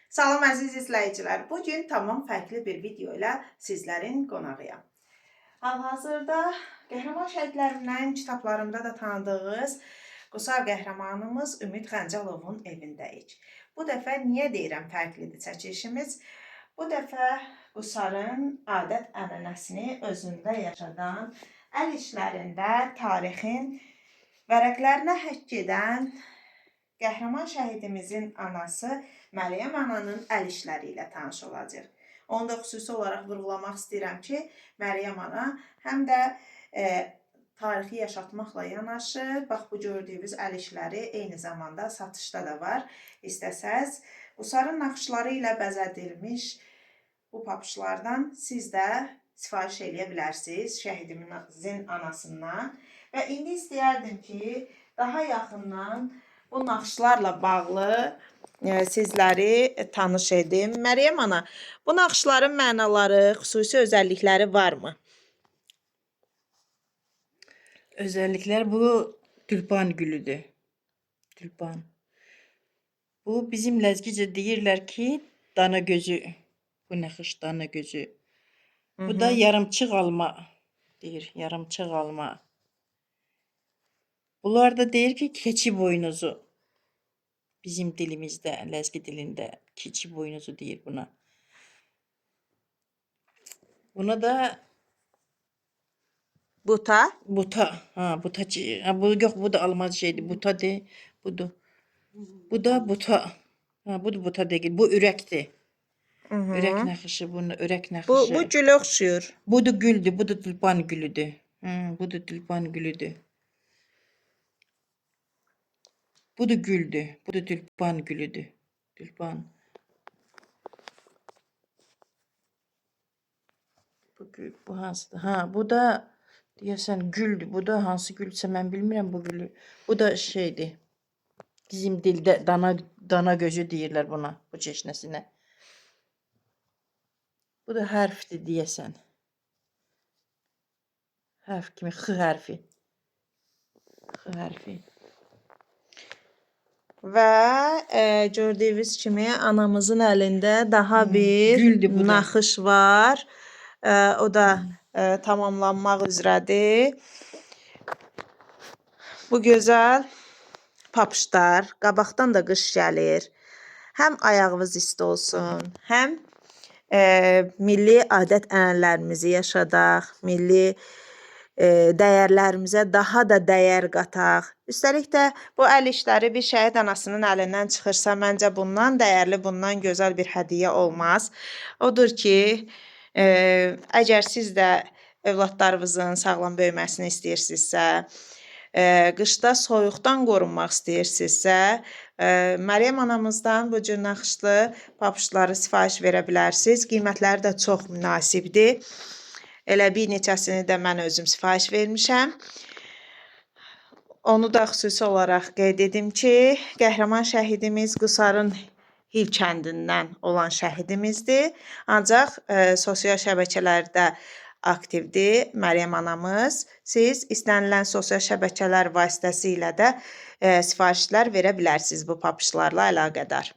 Salam əziz izləyicilər. Bu gün tamam fərqli bir video ilə sizlərin qonağıyam. Hal-hazırda qəhrəman şəhidlərimdən kitablarımda da tanıdığınız Qusar qəhrəmanımız Ümid Xəncəlovun evindəyik. Bu dəfə niyə deyirəm fərqlidir çəkilişimiz? Bu dəfə Qusarın adət-ənənəsini özündə yaşadan, əl işlərində tarixin vərəqlərinə həkk edən qəhrəman şəhidimizin anası Məryəm ananın əl işləri ilə tanış olacağıq. Onu da xüsusi olaraq vurğulamaq istəyirəm ki, Məryəm ana həm də tarixi yaşatmaqla yanaşı, bax bu gördüyünüz əl işləri eyni zamanda satışda da var. İstəsəz, Qusarın naxışları ilə bəzədilmiş bu papışlardan siz də sifariş eləyə bilərsiniz şəhidimizin anasından. Və indi istəyərdim ki, daha yaxından bu naxışlarla bağlı sizləri tanış edim. Məryəm ana, bu naxışların mənaları, xüsusi özəllikləri varmı? Özellikler bu tülpan gülüdür. Tülpan. Bu bizim Lezgice deyirlər ki, dana gözü. Bu nəxış dana gözü. Bu da yarımçıq alma deyir. Yarımçıq alma. Bunlar da deyir ki, keçi boynuzu. Bizim dilimizde, Lezgi dilinde keçi boynuzu deyir buna. Buna da Buta. buta. Ha, buta. Ha, bu yok, bu da almaz şeydi. Buta de. Budu. Bu da buta. Ha, bu da buta değil. Bu ürekti. Ürək nəxişi, bunu ürək nəxişi. Bu gülə oxşuyur. Bu da güldü, bu da tülpan gülüdü. Hı, bu da tülpan gülüdü. Bu da güldü, bu da tülpan gülüdü. Tülpan. Bu gül, bu hansıdır? Ha, bu da deyəsən güldü. Bu da hansı gülsə mən bilmirəm bu gülü. Bu da şeydi. Bizim dildə dana gözü deyirlər buna, bu çeşnəsinə. Bu da hərfdir deyəsən. Hərf kimi x hərfi. X hərfi. Və gördüyünüz kimi anamızın əlində daha bir güldür bu da. naxış var. O da tamamlanmaq üzrədir. Bu gözəl papışlar, qabaqdan da qış gəlir. Həm ayağınız isti olsun, həm milli adət-ənənələrimizi yaşadaq, milli dəyərlərimizə daha da dəyər qataq. Üstəlik də bu əl işləri bir şəhid anasının əlindən çıxırsa, məncə bundan dəyərli, bundan gözəl bir hədiyyə olmaz. Odur ki, əgər siz də övladlarınızın sağlam böyüməsini istəyirsinizsə, qışda soyuqdan qorunmaq istəyirsinizsə, Məryəm anamızdan bu cür naxışlı papışları sifariş verə bilərsiniz. Qiymətləri də çox münasibdir. Elə bir neçəsini də mən özüm sifariş vermişəm. Onu da xüsusi olaraq qeyd edim ki, qəhrəman şəhidimiz Qusarın Hil kəndindən olan şəhidimizdir. Ancaq sosial şəbəkələrdə aktivdir Məryəm anamız. Siz istənilən sosial şəbəkələr vasitəsilə də sifarişlər verə bilərsiniz bu papışlarla əlaqədar.